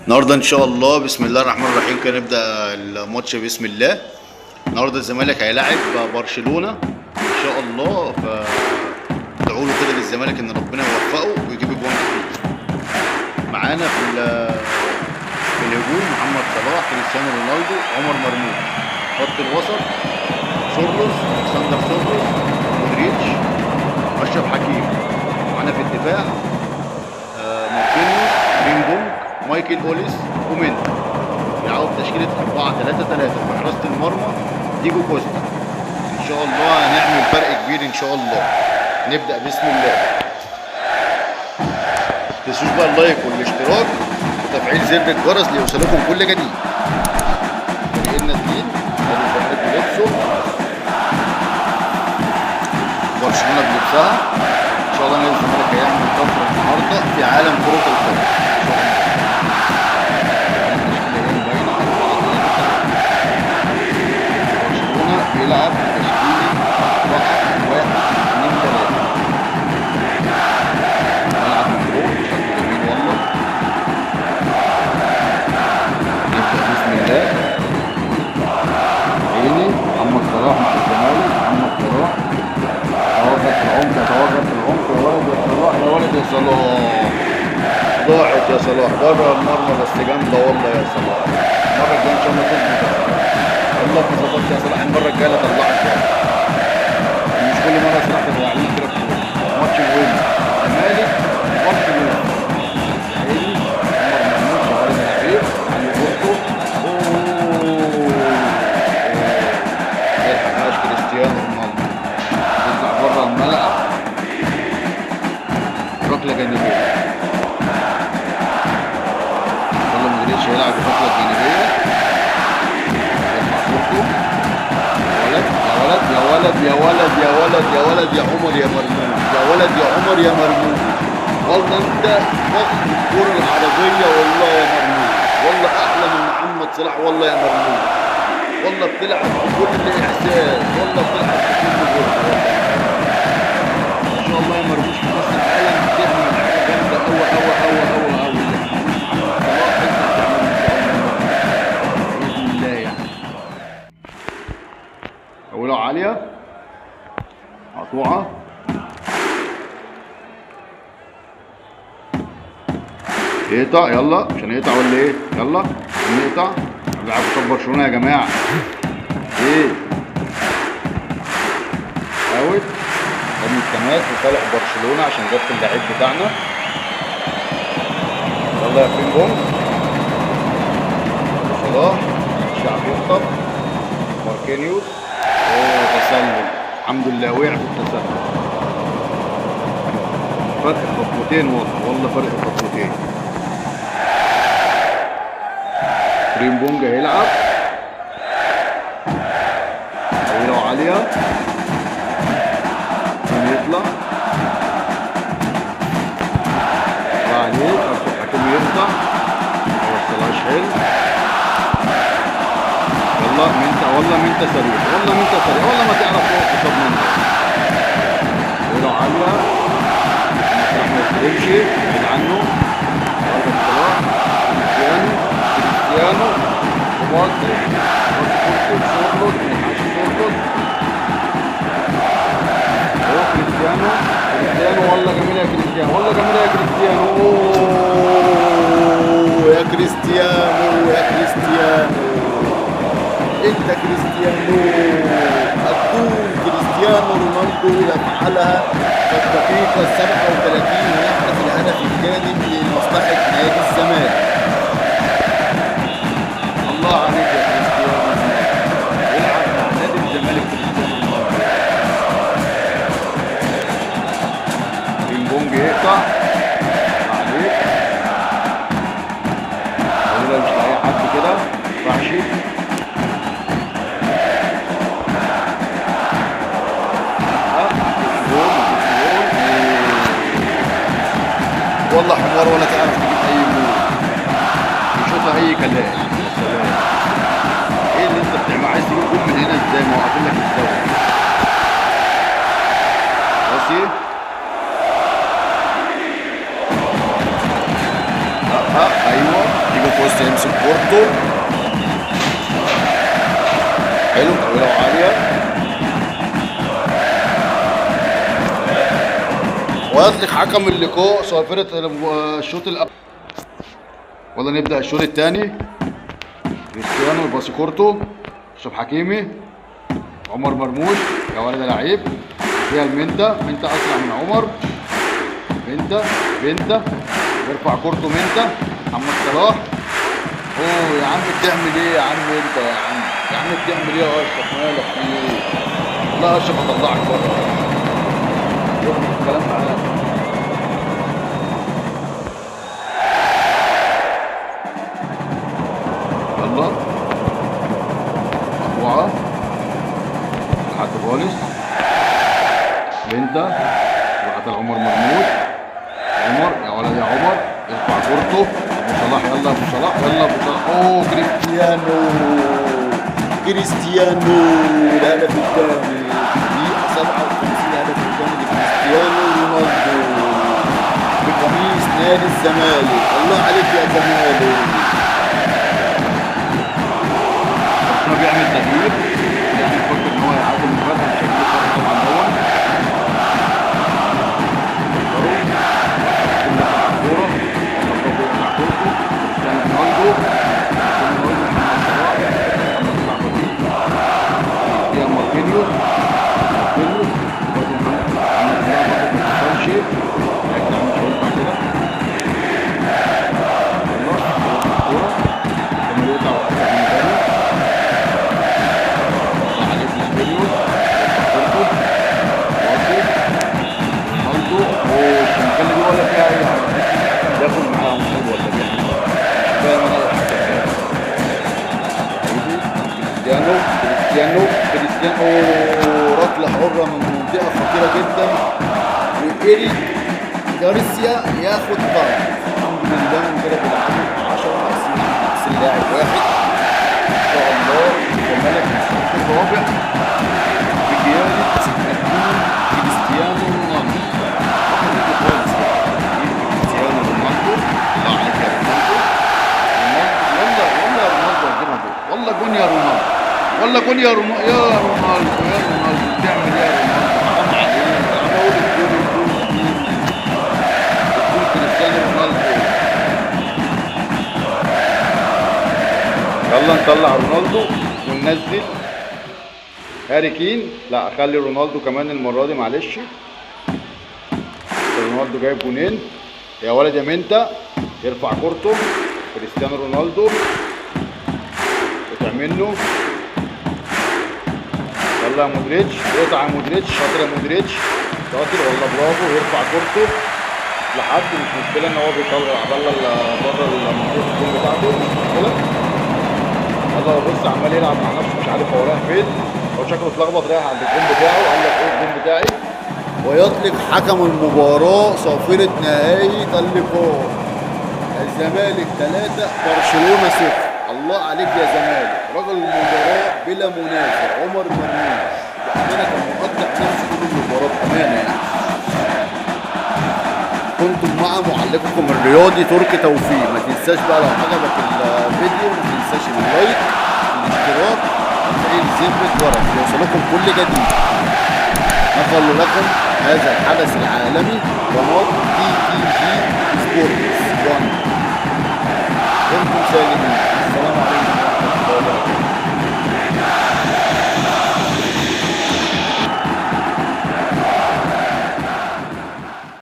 النهارده ان شاء الله بسم الله الرحمن الرحيم كده نبدا الماتش بسم الله. النهارده الزمالك هيلاعب برشلونة ان شاء الله، فادعوا له كده للزمالك ان ربنا يوفقه ويجيب اجوان كتير. معانا في الهجوم محمد صلاح، كريستيانو رونالدو، عمر مرموش. خط الوسط سورلوس، الكسندر سورلوس، مودريتش، اشرف حكيمي. معانا في الدفاع ماركينيوس، ريمبونج، مايكل اوليس ومندي. بيلعبوا بتشكيله 4-3-3. في حراسة المرمى ديجو كوستا. ان شاء الله هنعمل فرق كبير ان شاء الله. نبدا بسم الله. تنسوش بقى ال like والاشتراك وتفعيل زر الجرس ليوصلكم كل جديد. فريقنا اتنين، ادي الزمالك بلبسه، برشلونة بلبسها. ان شاء الله نادي الزمالك هيعمل طفرة النهارده في عالم كره القدم ان شاء الله. التشكيلة هي باينة 4-3-3. برشلونة بيلعب بتشكيله 4-1-2-3. ملعب مفتوح بشكل جميل والله. نبدا بسم الله. عيني محمد صلاح مع الزمالك. محمد صلاح تواجد في العمق، يتواجد في العمق. يا ولد يا صلاح، يا ولد يا صلاح، ضاعت يا صلاح بره المرمى، بس جامدة والله يا صلاح. المرة الجاية ان شاء الله تظبط يا صلاح. والله ما ظبطت يا صلاح، المرة الجاية لا طلعك بره. مش كل مرة صلاح تضيع لنا كده الكورة. ماتش مهم، الزمالك برشلونه. يا عيني عمر مرموش، يا ولد يا لعيب، علي بورتو. اوه ما يلحقهاش كريستيانو رونالدو، يطلع بره الملعب، ركلة جانبيه. يلا مودريتش هيلعب الركله الجانبية. يرفع كورته. يا ولد يا ولد يا ولد يا ولد يا ولد يا ولد يا عمر يا مرموش، يا ولد يا عمر يا مرموش، والله انت فخر الكرة العربية والله يا مرموش، والله احلى من محمد صلاح والله يا مرموش، والله بتلعب بكل احساس، والله بتلعب بكل جهد والله. ان شاء الله يا مرموش في كاس العالم تعمل حاجة جامدة قوي قوي قوي قوي قوي. اللي ما عملوش محمد صلاح انت هتعمله ان شاء الله باذن الله. يعني اولها عالية مقطوعة. يقطع، يلا مش هنقطع ولا ايه؟ يلا نقطع. نلعب قصاد برشلونة يا جماعة. ايه out رمي التماس لصالح برشلونة عشان جت اللعيب بتاعنا. يلا يا فريمبونج، صلاح الشعب يخطف، ماركينيوس. اوه تسلل، الحمد لله وقع في التسلل. فرق خطوتين والله، والله فرق خطوتين. فريمبونج هيلعب طويلة وعالية، مين يطلع؟ طلع عليك أشرف حكيمي يقطع، ما وصلهاش حلو. والله ما انت، والله ما انت سريع، والله ما انت سريع، والله ما تعرف تقف قصاد منك. طويلة وعالية، صلاح ما يستلمش، بعيد عنه. ضربة صلاح، كريستيانو، كريستيانو وباصي، باصي كورته سورلوس، ما يلحقش سورلوس. اهو كريستيانو، كريستيانو والله جميلة يا كريستيانو، والله جميلة يا كريستيانو. اوه يا كريستيانو، يا كريستيانو، انت كريستيانو الدون. كريستيانو رونالدو يفعلها في الدقيقة 37 ويحرز الهدف الثاني لمصلحة نادي الزمالك. الله عليك يا كريستيانو رونالدو، يلعب مع نادي الزمالك كريستيانو رونالدو. بينج يقطع عليك، طويلة مش لاقي حد كده، وحشي. جول جول والله حمار، ولا تعرف تجيب اي جول، يشوطها اي كلام. يا سلام، ايه اللي انت بتعمله؟ عايز تجيب جول من هنا ازاي؟ ما هو قافل لك الزاوية. راسي، لا ايوه. ديجو كوستا يمسك كورته، حلو طويلة وعاليه. ويطلق حكم اللقاء صافرة الشوط الاول. ولا نبدا الشوط الثاني. كريستيانو يباصي كورته، اشرف حكيمي، عمر مرموش يا ولد لعيب، فيها المنتا، منتا اسرع من عمر، منتا منتا يرفع كورته، منتا محمد صلاح. اوه يا عم بتعمل ايه يا عم انت، يا عم يا عم بتعمل ايه يا اشرف، مالك في ايه؟ لا اشرف اطلعك بره، الكلام معاك. يلا مقطوعة لحد خالص، بنتا وعطى عمر مرموش، عمر يا ولد يا عمر ارفع كورته، ابو صلاح يلا ابو صلاح يلا ابو صلاح. اوه كريستيانو كريستيانو الهدف الثاني في الدقيقة 57، الهدف الثاني لكريستيانو رونالدو بقميص نادي الزمالك. الله عليك يا زمالك. برشلونة بيعمل تغيير، يعني بيفكر ان هو يعادل المباراة، مش هيجيب فرق طبعا. هو الكورة كورته كريستيانو رونالدو، كريستيانو رونالدو محمد صلاح، محمد صلاح بطيء فيها ماركينيوس، ماركينيوس برضه محمد صلاح برضه ما بيوصلش، يا جدعان مش هينفع كده. يلا الكورة كمان يقطع ويقطع من تاني، عليه ماركينيوس كورته واطي رونالدو. اوه الشمكله دي ولا فيها اي حاجة، بياكل معاهم حلو ولا بيعمل ايه؟ مش فاهم انا الحاجة. كريستيانو كريستيانو كريستيانو، اوه ركلة حره من منطقة خطيرة جدا، وإيريك جارسيا ياخد طرد. الحمد لله من كده بيلعبوا 10 ناقصين لاعب واحد. ان شاء الله الزمالك في الرابع بقيادة الجون كريستيانو رونالدو. خالص كريستيانو رونالدو، الله عليك يا رونالدو. رونالدو يلا يلا يا رونالدو هتجيبها جول، والله جون يا رونالدو، والله جون يا رونالدو، يا رونالدو يا رونالدو بتعمل ايه يا رونالدو؟ حرام عليك، انا اقول الجون الجون مين؟ الجون كريستيانو رونالدو. يلا نطلع رونالدو وننزل هاري كين. لا اخلي رونالدو كمان المرة دي معلش، رونالدو جايب جونين. يا ولد يا منتا يرفع كورته كريستيانو رونالدو قطع منه. يلا يا مودريتش اقطع يا مودريتش، شاطر يا مودريتش شاطر والله برافو. يرفع كورته لحد، مش مشكلة ان هو بيطلع بره المنطقة الجون بتاعته، مش مشكلة. يلا بص عمال يلعب مع نفسه مش عارف هو رايح فين، هو شكله اتلخبط رايح عند الجون بتاعه، قال لك ايه الجون بتاعي. ويطلق حكم المباراة صافرة نهاية اللقاء. الزمالك 3 برشلونة 0. الله عليك يا زمالك، رجل المباراة بلا منازع عمر مرموش، بأمانة كان مقطع نفسه طول المباراة بأمانة يعني. كنتم مع معلقكم الرياضي تركي توفيق. ما تنساش بقى لو عجبك الفيديو ما تنساش ال like والاشتراك وتفعيل زر الجرس ليوصلكم كل جديد. نقل لكم هذا الحدث العالمي قناة TTG